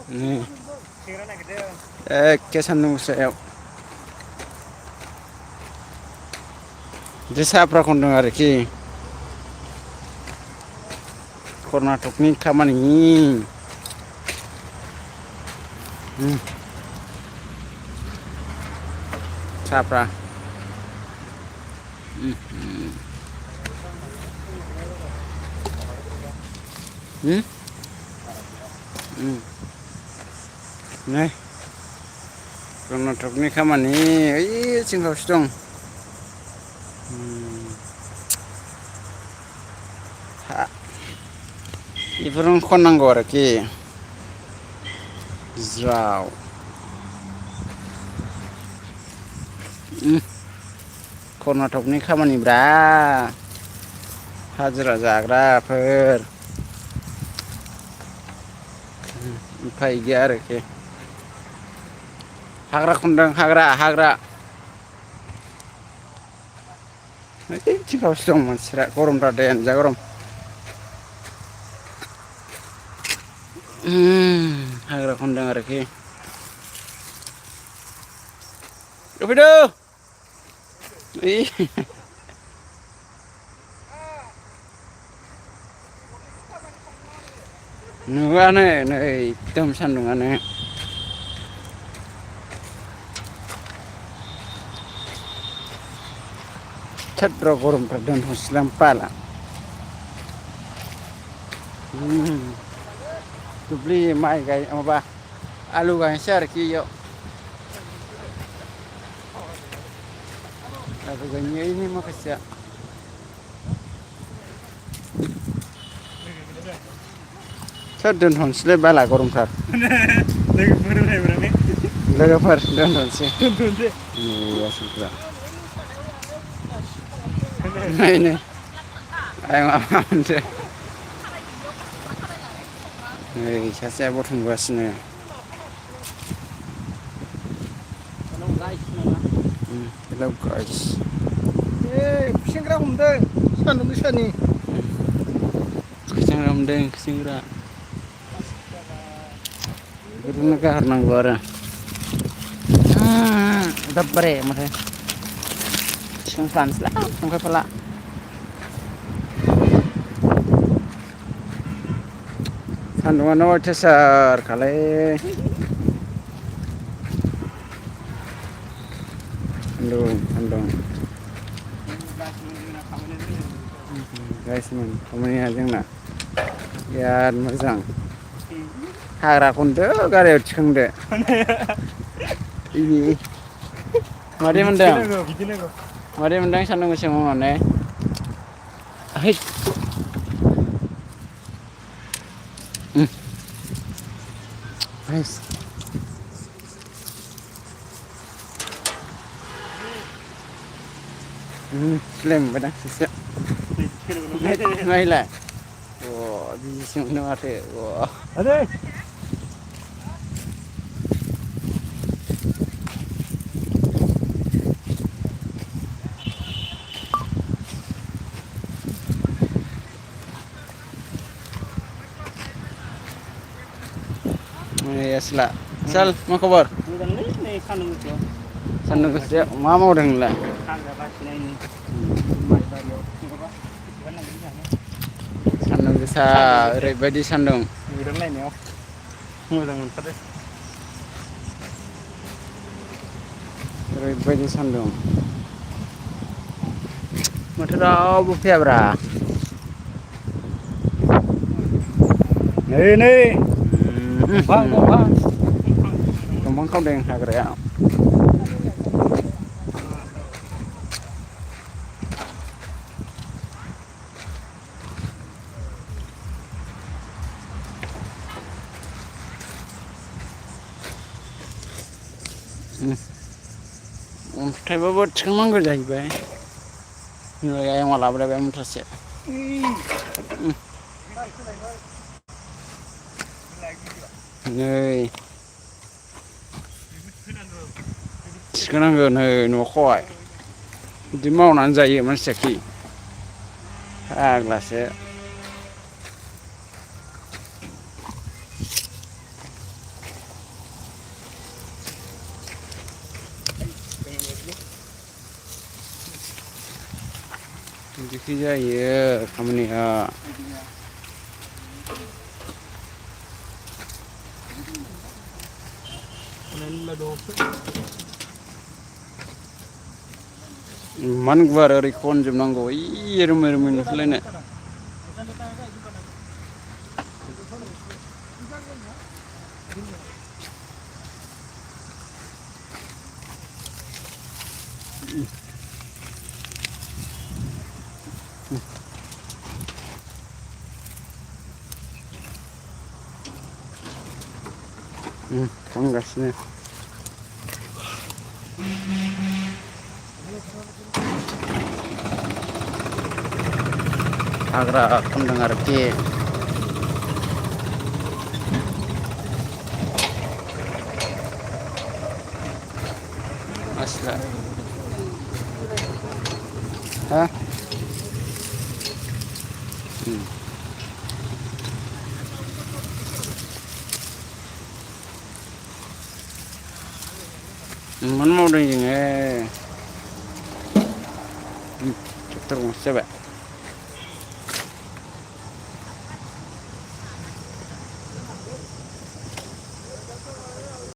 Nih, ekke सान्दुं गोसायाव बिदि साहाफ्रा खनदों आरोखि कर्नाटकनि खामानि साहाफ्रा नै कर्नाटकनि खामानि ओइथिं खावसे दं बेफोरनो खननांगौ आरोखि ज्राव कर्नाटकनि खामानिब्रा हाजिरा जाग्राफोर उफाय गैया आरोखि हाग्रा खनदों हाग्रा ओइथिं खावसे दं मानसिफ्रा गरमफ्रा देनजार गरम हाग्रा खनदों आरोखि फैदो नुवानो नै एकदम सान्दुंआनो थोद र' गरमफ्रा दोनथ'सैलां बाला दुब्लि माइ माबा आलु गायनोसै आरोखि इयाव आलु गायनायनि माखासेया थोद दोनथ'नोसैलै बाला गरमथार लोगोफोर दोनथ'नोसै आसोलफ्रा नायनो आं माबा मोनसे नै सासेया बुथुमगासिनो हेलौ गाइस खुसेंग्रा हमदों सान्दुं गोसानि खुसेंग्रा हमदों खुसेंग्रा बेफोरखौनो गारनांगौ आरो दाब्बारे माथो थिखांफ्लानोसैलां संखायफाला सान्दुंआनो अयथासारखालै सान्दुं गाइसमोन खामानिया जोंना बिराद मोजां हाग्रा खनदो गारियाव थिखांदो मादै मोनदों मादै मोनदों सान्दुं गोसायाव मावनानै सिलाय मोनबायदां सासेया नायलाय बिदिसो मोनो माथो Asla. Sal, mau kabar? Sandung kerja, mau dong lah. Sandung bisa, oरैबायदि sandung. ओरैबायदि सान्दुं माथो रावबो फैयाब्रा नै दंफां खावदों हाग्राया अन्थाइबाबो थिखांनांगौ जाहैबाय आयं लाबोलायबाय मुथासे नै थिखोनांगौ नै न'खौहाय बिदि मावनानै जायो मानसियाखि फाग्लासो बिदि जायो खामानिया। इमान गुवार ओरै खनजोबनांगौ ओइ रोमै रोमै नुहुरलायनाय। खनगासिनो। हाग्रा खनदों आरोखि। आस्रा हा इमान मावदों जोङो ट्रेक्टर गंसे जाबाय।